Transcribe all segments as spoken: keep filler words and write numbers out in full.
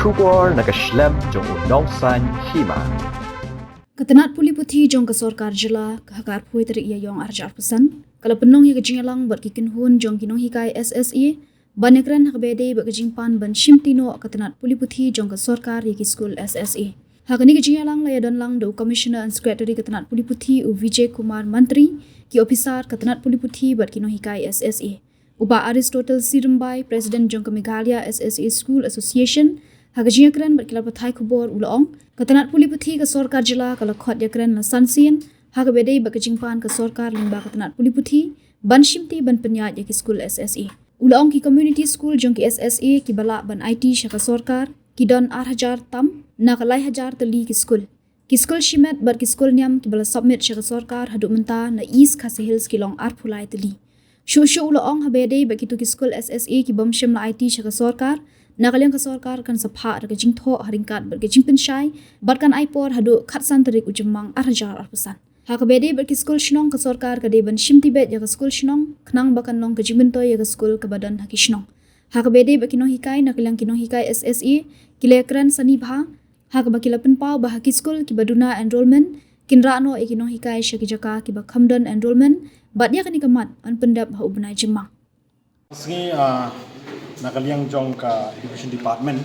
Khubor na ka shlem jong u nongsan hima. Ka tnat pule puthi jong ka sorkar jylla ka ha ka arphew tarik Ïaiong arhajar arphew san ka la pynlong ïa ka jingïalang bad ki kynhun jong ki nonghikai S S A ban ïakren ha kaba ïadei bad ka jingpan ban shimti noh ka tnat pule puthi jong ka sorkar ïa ki skul S S A. Ha kane ka jingïalang la ïadon lang da u Commissioner and Secretary ka tnat pule puthi u Vijay Kumar Mantri, ki ophisar ka tnat pule puthi bad ki nonghikai S S A. U Bah Aristotle C Rymbai, President jong ka Meghalaya S S A School Association, ha ka jingïakren bad ki lad pathai khubor u la ong, ka tnat pule puthi ka sorkar jylla ka la khot ïakren la san sien ha kaba ïadei bad ka jingpan ka sorkar lyngba ka tnat pule puthi ban shimti ban pynïaid ïa ki skul S S A. U la ong ki community school jong ki S S A kiba lah ban aiti sha ka sorkar ki don arhajar tam na ka laihajar tylli ki skul. Ki skul shimet bad ki skul niam kiba la submit sha ka sorkar haduh mynta na East Khasi Hills ki long arphew lai tylli. Shuh shuh u la ong haba ïadei bad kito ki skul S S A kibym shym la aiti sha ka sorkar, na ka liang ka sorkar kan sa phah da ka jingthoh ha ryngkat bad ka jingpynshai bad kan ai por haduh khatsan tarik u Jymmang arhajar arphew san. Ha kaba ïadei bad ki skul shnong ka sorkar ka dei ban shimti beit ïa ka skul shnong khnang ba kan long ka jingmyntoi ïa ka skul kaba don ha ki shnong. Ha kaba ïadei bad ki nonghikai, na ka liang ki nonghikai S S A ki la ïakren sani bha ha kaba ki la pynpaw ba ha ki skul kiba duna enrolment kin rah noh ïa ki nonghikai sha ki jaka kiba kham don enrolment bad ïa kane ka mat yn pyndep ha u bnai Jymmang. Sngi, ah, na ka liang jong ka Education Department,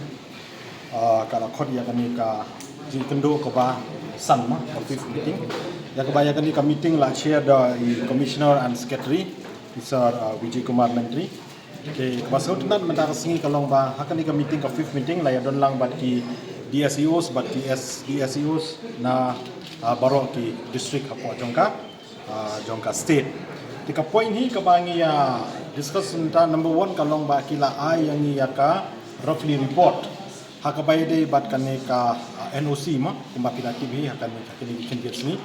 ah, ka la khot ïa kane ka jingkynduh kaba san ma, ka fifth meeting. Ïa kaba ïa kane ka meeting la chair da i Commissioner and Secretary, i Sir, ah, Vijay Kumar Mantri. Okay, kaba sngewtynnat mynta ka sngi ka long ba ha kane ka meeting, ka fifth meeting, la ïadon lang bad ki D S E Os bad ki S D S E Os na, ah, baroh ki district hapoh jong ka, ah, jong ka state. Te ka point hi kaba ngi ïa discuss mynta, number one ka long ba ki la ai ïa ngi ïa ka roughly report ha kaba ïadei bad kane ka, ah, N O C ma, kumba phi la tip hi ha kane, ha kine ki khyndiat sngi.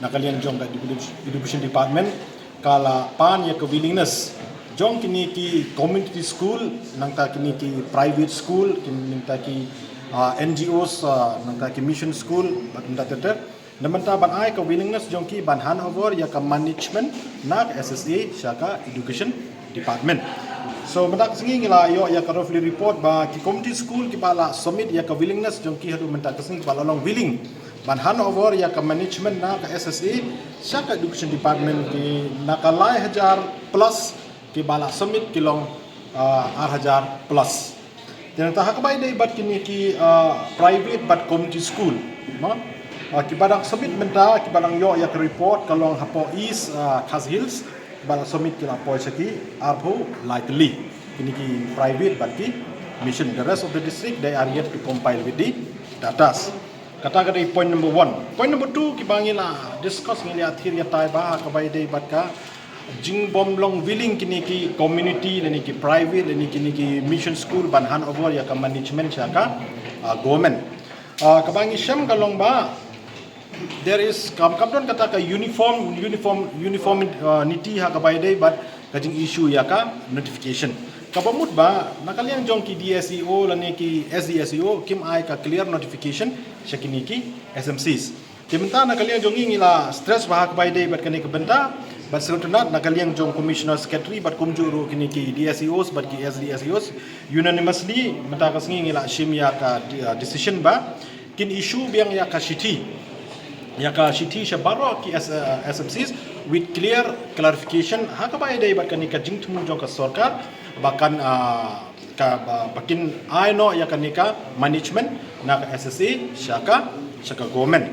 Na ka liang jong ka Education, Education Department ka la pan ïa ka willingness jong kine ki community school, nangta kine ki private school, kin, nangta ki, ah, N G Os, ah, nangta ki mission school bad nangta ter ter. Na mynta ban ai ka willingness jong ki ban hand over ïa ka management na ka S S A sha ka Education Department. So mynta ka sngi ngi la ïoh ïa ka roughly report ba ki community school kiba la submit ïa ka willingness jong ki haduh mynta ka sngi, kiba la long willing ban hand over ïa ka management na ka S S A sha ka Education Department, ki na ka lai hajar plus, kiba la submit ki long, ah, ar hajar plus. Te nangta ha kaba ïadei bad kine ki, ah, private bad community school ma, ah, kiba dang submit mynta, kiba dang ïoh ïa ka report ka long hapoh East, ah, Khasi Hills, kiba la submit ki la poi sha ki arphew lai tylli. Kine ki private bad ki mission. The rest of the district, they are yet to compile with the datas. Kata ka dei point number one. Point number two, kiba ngi la discuss, ngi la ïathir ïatai bha ha kaba ïadei bad ka jingbym long willing kine ki community lane ki private lane kine ki mission school ban hand over ïa ka management sha ka, ah, government. Ah, kaba ngi shem ka long ba there is, kam, kam don kata ka uniform, uniform, uniform, ah, niti ha kaba ïadei bad ka jing issue ïa ka notification. Kaba mut ba na ka liang jong ki D S E O lane ki S D S E O kim ai ka clear notification sha kine ki S M Cs. Te mynta na ka liang jong ngi ngi la stress bha ha kaba ïadei bad kane ka bynta, bad sngewtynnat na ka liang jong Commissioner Secretary bad kumjuh ruh kine ki D S E Os bad ki S D S E Os, unanimously mynta ka sngi ngi la shim ïa ka de-, uh, decision ba kin issue biang ïa ka shithi, ïa ka shithi sha baroh ki S-, uh, S M Cs with clear clarification ha kaba ïadei bad kane ka jingthmu jong ka sorkar ba kan, uh, ka ba, ba kin ai noh ïa kane ka management na ka S S A sha ka, sha ka government.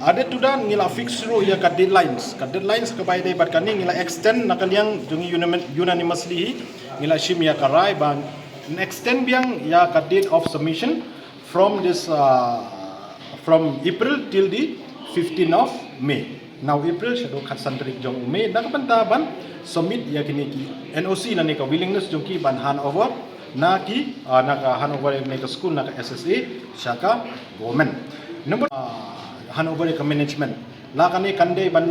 Added to that, ngi la fix ruh ïa ka deadlines. Ka deadlines kaba ïadei bad kane ngi la extend na ka liang jong ngi unanimous-, unanimously hi ngi la shim ïa ka rai ban extend biang ïa ka date of submission from this, uh, from April till the fifteenth of May. Now April shaduh khatsan tarik jong u May, na ka bynta ban submit ïa kine ki N O C lane ka willingness jong ki ban hand over na ki, ah, na ka hand over ïa kine ka school na ka S S A sha ka government. Number, ah, hand over ïa ka management. La kane kan dei ban,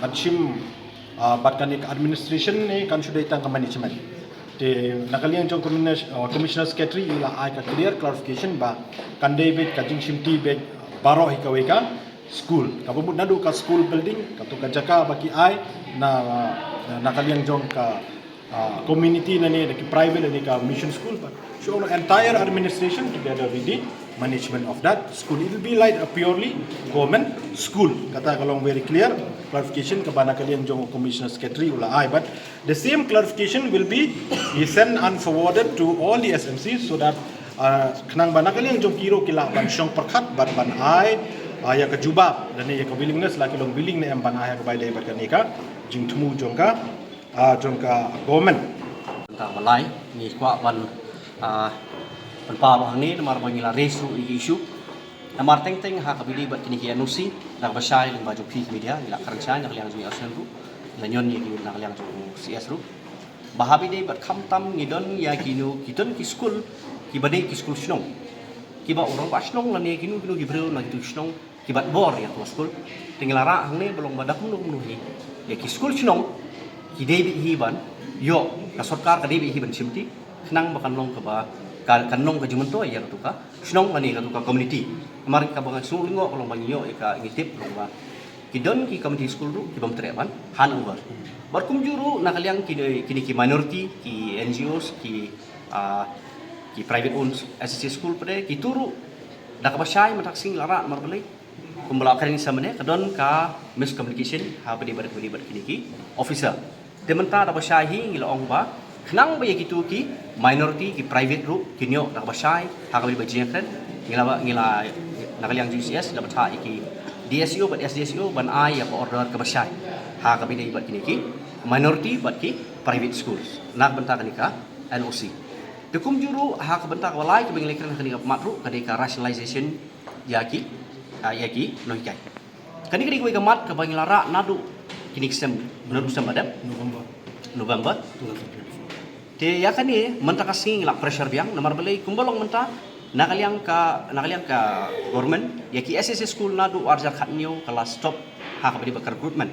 ban shim, ah, bad kane ka administration ne kan shu dei tang ka management. Te na ka liang jong Commissioner, uh, Commissioner Secretary i la ai ka clear clarification ba kan dei beit ka jingshimti beit baroh hi kawei ka school. Kaba mut naduh ka school building, kato ka jaka ba ki ai na, na, na ka liang jong ka, uh, community lane da ki private lane ka mission school, but should entire administration together with the management of that school. It will be like a purely government school. Kata ka long very clear clarification kaba na ka liang jong Commissioner Secretary u la ai, but the same clarification will be sent and forwarded to all the S M Cs so that uh, khnang ba na ka liang jong ki ruh ki lah ban shong pyrkhat bad ban ai uh, ïa ka jubab lane ïa ka willingness, la ki long willing ne em ban ai ïa ka bai dei bad kane ka jingthmu jong ka uh, jong ka government. Ka ba lai ngi kwah ban uh, pynpaw hangne namar ba ngi la raise ruh ïa ki issue. Namar teng teng ha kaba ïadei bad kine ki N O C, da kaba shai lyngba jong phi ki media, ngi la kren shai na ka liang jong i Arsen ruh, ngi la ñion ïa ki na ka liang jong C S ruh. Ba ha kaba ïadei bad khamtam ngi don ïa kino ki don ki skul kiba dei ki skul shnong, kiba u rangbah shnong lane kino kino ki briew na kitu ki shnong kiba bor ïa ka skul. Te ngi la rah hangne ba long ba da kumno kumno hi ïa ki skul shnong ki dei beit hi ban ïoh, ka sorkar ka dei beit hi ban shimti khnang ba kan long kaba ka, kan long ka jingmyntoi ïa katu ka shnong lane katu ka community. Namar kaba nga sngew lyngngoh ka long ba ngi ïoh ïa ka, ngi tip long ba ki don ki community school ruh ki bym treh ban hand over. Bad kumjuh ruh na ka liang kine, kine ki minority, ki N G Os, ki ah, ki private owned S S A school pat de, kitu ruh da kaba shai mynta ka sngi la rah namar balei, kumba la kren samane ka don ka miscommunication ha kaba ïadei bad, kaba ïadei bad kine ki officer. Te mynta da kaba shai hi ngi la ong ba khnang ba ïa kitu ki minority, ki private ruh kin ïoh da kaba shai ha kaba ïadei bad jingkren, ngi la ba, ngi la na ka liang jong C S la bthah ïa ki D S E O bad S D S E O ban ai ïa ka order kaba shai ha kaba ïadei bad kine ki minority bad ki private schools na ka bynta kane ka N O C. Te kumjuh ruh ha ka bynta kaba lai kaba ngi la kren ha kane ka mat ruh ka dei ka rationalization ïa ki, ah, ïa ki nonghikai. Kane ka dei kawei ka mat kaba ngi la rah naduh kine ki sem, naduh sem ba dep November. November. Two thousand twenty-four. Te ïa kane mynta ka sngi ngi la pressure biang namar balei kumba long mynta na ka liang ka, na ka liang ka government ïa ki S S A school naduh ar hajar khathynñiew ka la stop ha kaba ïadei bad ka recruitment.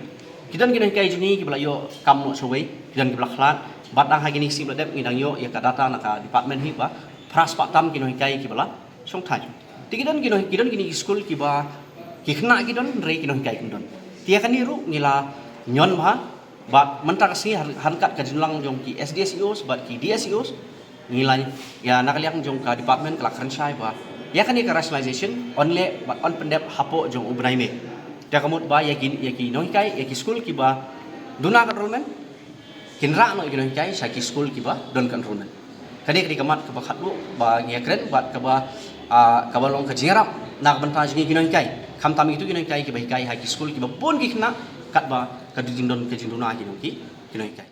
Ki don ki nonghikai jong ngi kiba la ïoh kam noh shawei, ki don kiba la khlad, bad dang ha kine ki sngi ba la dep ngi dang ïoh ïa ka data na ka department hi ba phra spah tam ki nonghikai kiba la shongthait. Te ki don ki nong, ki don kine ki skul kiba ki khynnah ki don, hynrei ki nonghikai kim don. Te ïa kane ruh ngi la ñion bha, bad mynta ka sngi ryngkat ka jinglong jong ki S D S E Os bad ki D S E Os, ngi la, ïa na ka liang jong ka department ka la kren shai ba ïa kane ka rationalization yn leh bad yn pyndep hapoh jong u bnai May. Te ka mut ba ïa ki, ïa ki nonghikai, ïa ki skul kiba duna ka enrollment kin rah noh ïa ki nonghikai sha ki skul kiba don ka enrollment. Ka dei, ka dei ka mat kaba khatduh ba ngi ïa kren bad kaba, ah, kaba long ka jingïarap na ka bynta jong ngi ki nonghikai. Khamtam ïa kitu ki nonghikai kiba hikai ha ki skul kiba bun ki khynnah katba ka jingdon, ka jingduna ki nong, ki nonghikai.